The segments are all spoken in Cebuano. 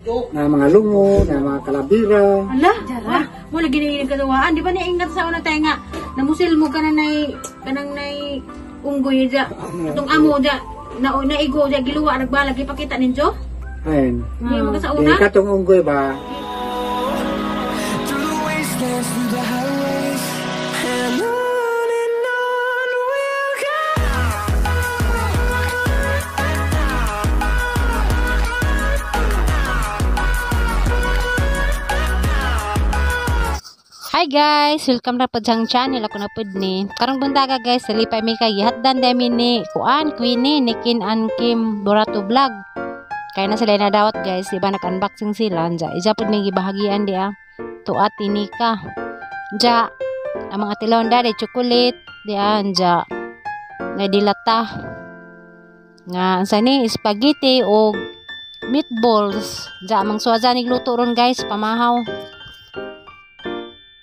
Na mga lungo, na mga kalabira. Ala, jara. Mo lagi ni katuwaan, di ba ni ingat sa una tayo nga namusil mo kana nay kanang nay unggoy ja. Atong amo ja na naigo ja giluwa nagbalag ipakita ninyo. Ayun. Hindi mo ka sa Di una. katong unggoy ba? Through the wastelands, through the highways, and on we'll go. Hi guys, welcome na pod sa channel ako na pod ni. Karong buntaga guys, salipay mi kay gihatdan dami ni Kuan Queenie ni Kin an Kim Borato Vlog. Kay na sila nadawat guys, di ba nag-unboxing sila anja. Ija pod mi gibahagian di ah. Tuat tinika. Anja ang mga tilon dali chocolate di ah anja. Na dilata. Nga unsa ni spaghetti og meatballs. Anja amang suwaza ni gluto ron guys, pamahaw.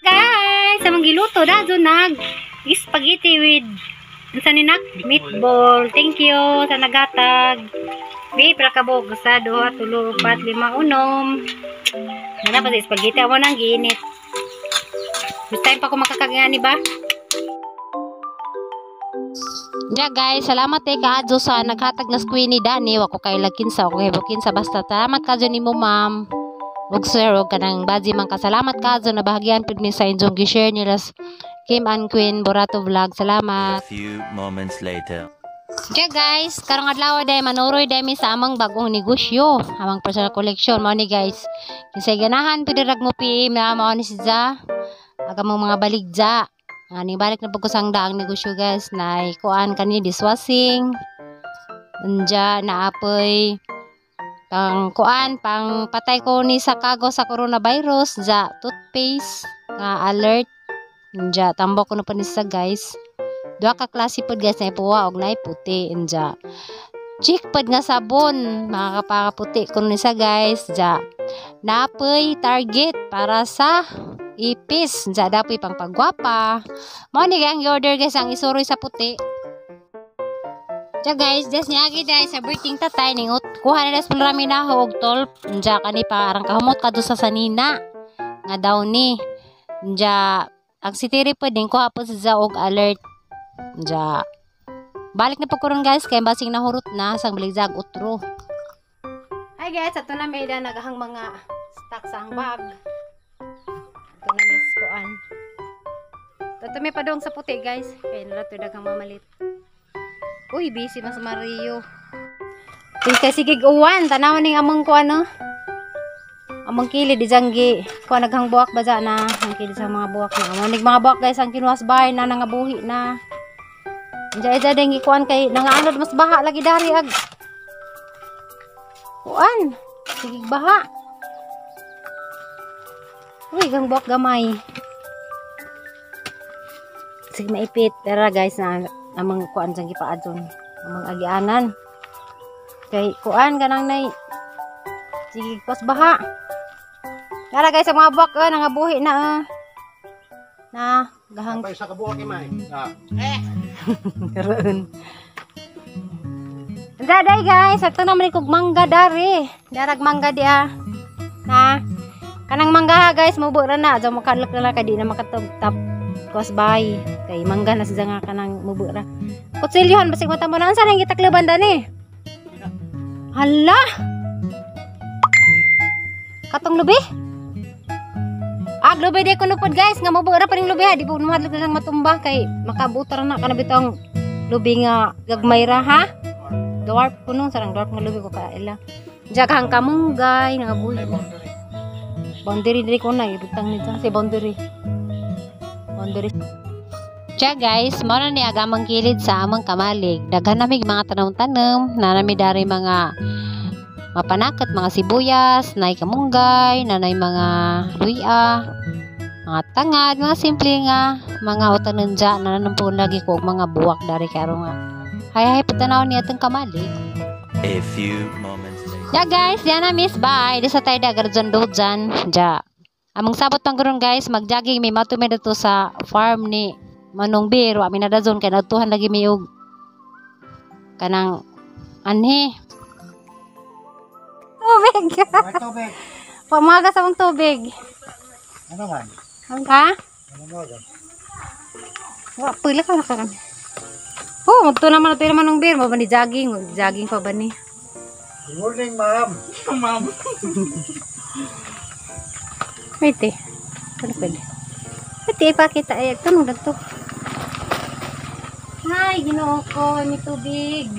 Guys, amang giluto da do nag spaghetti with unsa ni nak meatball. Thank you sa nagatag. Bi pra kabog sa 2 3 4 5 unom. Wala pa sa spaghetti amo nang giinit. This time pa ko makakagani ba? Yeah guys, salamat eh kaadyo sa naghatag na Queenie Dani. Wa ko kay lagkinsa, wa ko hibukinsa basta salamat kaadyo nimo ma'am. Ug sir, og kanang baji man ka. Salamat kaadyo na bahagian pud mi sa inyong gi-share nila Kim and Queen Borato Vlog. Salamat. A few moments later. Yeah guys, karong adlaw day manuroy day mi sa amang bagong negosyo, amang personal collection mao ni guys. Kinsay ganahan pwede rag mo PM na mao ni si Ja. Aga mong mga baligja. Ani balik na pud ko sang daang negosyo guys, nay kuan kani dishwashing. Anja naapoy pang kuan pang patay ko ni sa kago sa coronavirus, ja toothpaste nga alert. Anja tambok ko na pa ni sa guys. Duha ka klase pod guys, na puwa og naay puti anja. Chick pod nga sabon, makakapaputi kuno ni sa guys, ja. Napoy target para sa ipis, ja dapoy pang pagwapa. Mao ni ang order guys ang isuroy sa puti. Ja guys, des niagi dai sa birthday tatay ningut kuha na des rami na og tolp. Anja kani parang kahumot kadto sa sanina nga daw ni. Anja ang sitiri pod ning kuha pod sa og alert. Ja. Balik na po ko ron guys kay basing nahurot na sang baligjag utro. Hi guys, ato na may nagahang mga stock sa ang bag. Ato na miss kuan. Ato may padong sa puti guys. Kay nala to daghang mamalit. Uy, busy mas Mario. Uy, kay sige uwan, tanaw ning among kuan no. Among kilid di janggi. Kuan naghang buwak ba ja na? Ang kilid sa mga buwak na. Among nig mga buwak guys ang kinuhas bahay na nangabuhi na. Diya diya ding ikuan kay nangaanod mas baha lagi dari ag. Kuan, sige baha. Uy, gang buwak gamay. Sige maipit. Tara guys na amang kuan jang gipaadson. Amang agianan. Kay kuan kanang nay. Sige pas baha. Tara guys ang mga buwak nangabuhi na. Na gahang Kapay sa kabuok imay. Ah. Karoon. Daday guys, ato naman kog mangga dari. Darag mangga di ah. Na. Kanang mangga ha guys, mubo ra na. Diyan makadlok na lang kay di na makatugtap. Kos bay. Kay mangga na siya nga kanang mubo ra. Kutsilyohan basig mata mo na unsa nang gitakloban dani? Hala. Katong lubi? Ah, lubi di ko nupod guys, nga mubo ra pa ning lubi ha, di po mahadlok na lang matumba kay makabuta ra na kana bitong lubi nga gagmay ra ha. Dwarf kuno sarang dwarf nga lubi ko ka ila. Jaghang kamunggay nangabuhi. Boundary diri ko na ibutang ni si boundary. Boundary. Tiya guys, mao na ni ang amang kilid sa amang kamalig. Daghan namig mga tanom-tanom, na nami dari mga mapanakot, mga sibuyas, nay kamunggay, nanay mga luya, mga tangad, mga simple nga mga utanon dya, nananampun lagi ko og mga buwak dari karon nga. Hay hay patanaw ni atong kamalig. A few moments later. Ya guys, yan na miss, bye. Di sa tayo dagar dyan do dyan. Dya. Among sabot pang karon guys, magjogging mi mato mi dito sa farm ni Manong Bir, wa mi nadazon kay nagtuhan lagi mi og kanang anhi. Tubig. May tubig. Pamaga sa mong tubig. Ano man? Ha? Ano mo gan? Wa pila ka na kami. Oh, magto naman ito naman ng beer, mo ba ni jogging, mag-jogging pa ba ni? Good morning, ma'am. Wait eh. Ano pwede? Wait eh, ipakita ay tanong lang to. Hi, Ginoo ko, may tubig.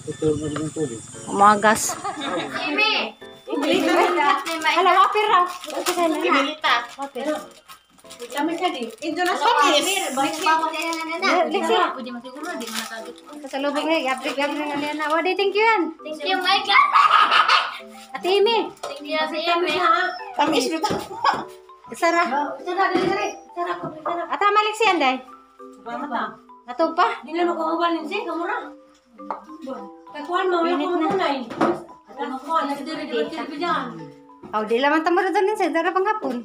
Ito mo din tubig. Umagas. Hala, wapir ra. Wapir. Lexi. Kasalubong na, gabrik gabrik na niya na. Wadi, thank you yan. Thank you, Michael. Ate Amy. Thank you, Ate Amy. Sara. Ata malik siya, Anday. Natog pa? Di na makuha si kamura. Kakuan mo wala ko matunay. Ano ko ala diri diri diri dyan. Aw, di laman tamo rin din sa dara pang hapon.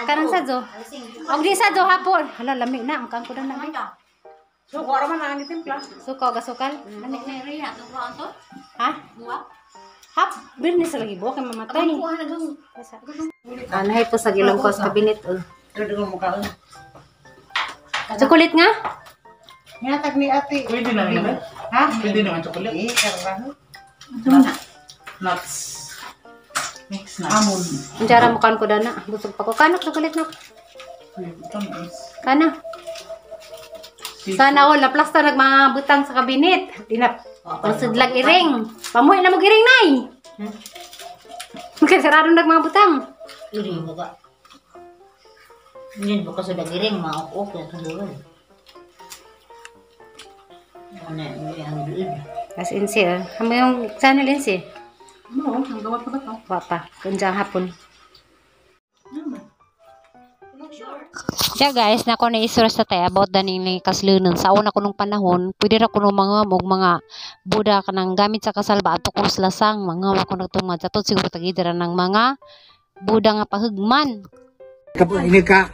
Kanang sadyo. Aw, di sadyo hapon. Hala, lami na. Ang kangko na namin. So ko ra man ang gitimpla. Suka o gasukal? Lami na. Area to ko anto. Ha? Buwa. Hap, birni sa lagi buwak kay mamatay. Kuha na dong. Anahay po sa gilong ko sa kabinet. Oh. Chocolate nga? Hinatag ni ate. Pwede naman yun. Ha? Pwede naman chocolate. Eh, karang. Nuts. Mix nuts. Almond. Ang jara mo kan ko dana. Busog pa ko. Kanak chocolate na. Kana. Sana all naplasta nag mga butang sa kabinet. Di na pasidlag iring. Pamuhi na mo iring nay. Kay sarado nag mga butang. Iring ba ba? Yun ba kasi nagiring, maok-ok sa dulo. Ano yung ang duod? As in siya. Amo yung channel in siya. Mo, ang gawa pa ba to? Wa pa. Kunjang hapon. Yeah guys, nako na isura sa tay about daning ni kaslunon. Sa una ko nung panahon, pwede ra kuno mga og mga buda kanang gamit sa kasal ba ato kong lasang mga ko nagtungad sa to siguro tagidra ng mga buda nga pahugman. Kapag ini ka,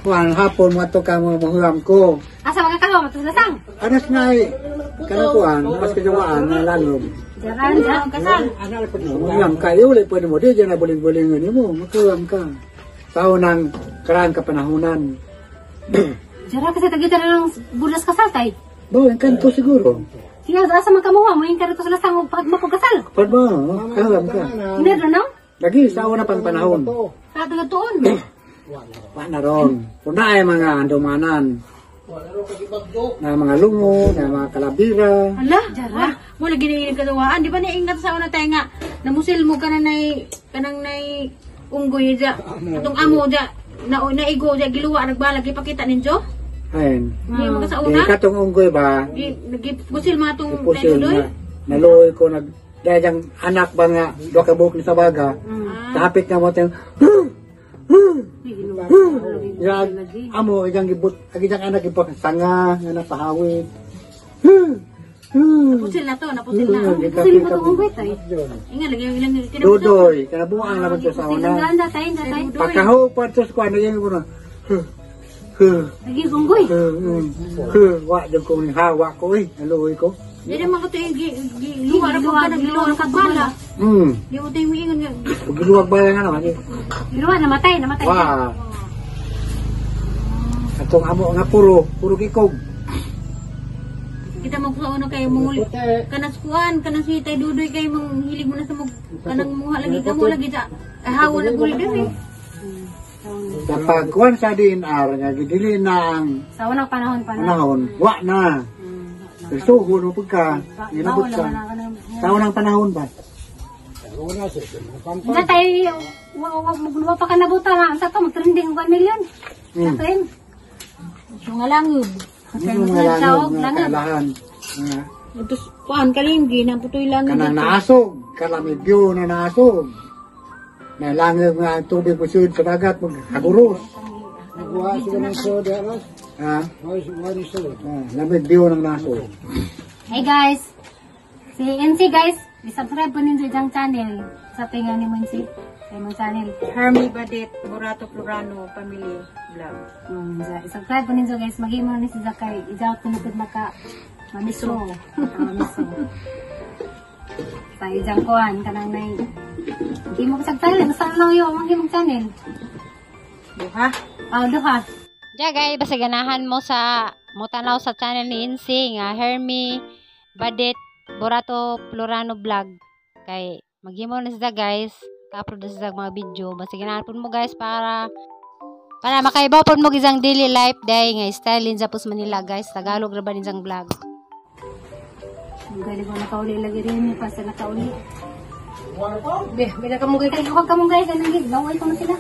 kuan hapon mo ato ka mo mahulam ko. Asa mga kalwa matos lasang? Anas na ay, kanang kuan, mas kajawaan na lalom. Jaran ja kasal. Mahulam ka, iyo ulit pwede mo, di dyan na buling-bulingan mo, mahulam ka. Sa unang karaan kapanahonan. Jara kasi tagidra ng budas kasal tay. Bo, ang kanto siguro. Sige, asa man kamuha mo yung karatos lasang og pag kasal. Pwede mo, kahulam ka. Hindi ra no? Lagi, sa una pang panahon. Sa tuon. Wa na ron. Kuna ay mga andumanan. Na mga lungo, na mga kalabira. Ala, jara. Mo lagi na ining katuwaan, di ba niingat sa una tayo nga namusil mo kana nay kanang nay unggoy ja. Atong amo ja na naigo ja giluwa nagbala gipakita ninyo. Ayun. Di mo ka sa Eh, una. katong unggoy ba, Gi gipusil mga atong pusil tayo na, naluoy ko nag, dahil yung anak ba nga, doon ka buhok ni sa baga, kahapit na mo tayong, Yan, amo, igang gibot, ang iyang anak gibot, sanga, nga napahawid. Napusil na to, napusil na. Pusil mo tong unggoy tay. Inga lagi yung ilang kinabutan. Dudoy, kanabuang naman to sa una. Ganda tay, ganda tay. Pagkahupat sa kuan yung kuno. Lagi unggoy. Wa jud ko ni hawa ko eh, naluoy ko. Di naman ko to yung giluwa ra ka nagluwa ra ka bala. Di mo tayo ingon nga. Pagluwag ba nga naman eh. Giluwa namatay, namatay. Wa. Atong amo nga puro, puro kikog. Kita mo sa una kay manguli. Kanas kuan, kanas si tay Dudoy kay mong hilig mo na sa mog kanang muha lagi kamo lagi ja. Hawa na guli diri. Sa pagkuan sa DNR nga gidili na ang Sa unang panahon pa na. panahon, wa na. Suhon mo pagka, inabot ka. Sa unang panahon ba? Hindi tayo, wa pa ka nabuta na. Ang sa to, mag-trending 1 million. Sa to yun. Mga langod. Yung mga langod, mga kaalahan. Mga Ito kuan kalinggi na putoy langod. Kanang naasog, kalamidyo na naasog. Nalangag nga ang tubig pusod sa dagat, maghaguros. Nagkuha sila ng soda, Ros. Ha? Why ni soda? Ah, lamidyo ng nasog. Hey guys! Si NC guys, i-subscribe po ninyo diyang channel. Sa tinga ni Monsi. Sa imong channel. Hermie Badet, Borato Florano, Family Vlog. I-subscribe po ninyo guys. Maghimo ni si Zakay. I-out ko na pud maka Mamiso. Mamiso. Sa ijang kuan kanang nay. Di mo kasag channel, basta lang yo, ang himong channel. Duha. Ah, duha. Ja guys, basta ganahan mo sa mo tanaw sa channel ni Insi nga Hermie Badit Borato Plurano Vlog. Kay maghimo na sila guys, ka-upload na sila mga video. Basta ganahan pud mo guys para para makaibaw pud mo isang daily life day nga style sa Pus Manila guys. Tagalog ra ba din vlog. Galing ko nakauli lagi rin pa sa nakauli. Be, bila ka mo Kay kung kamong guys, anong gid, laway ko man sila.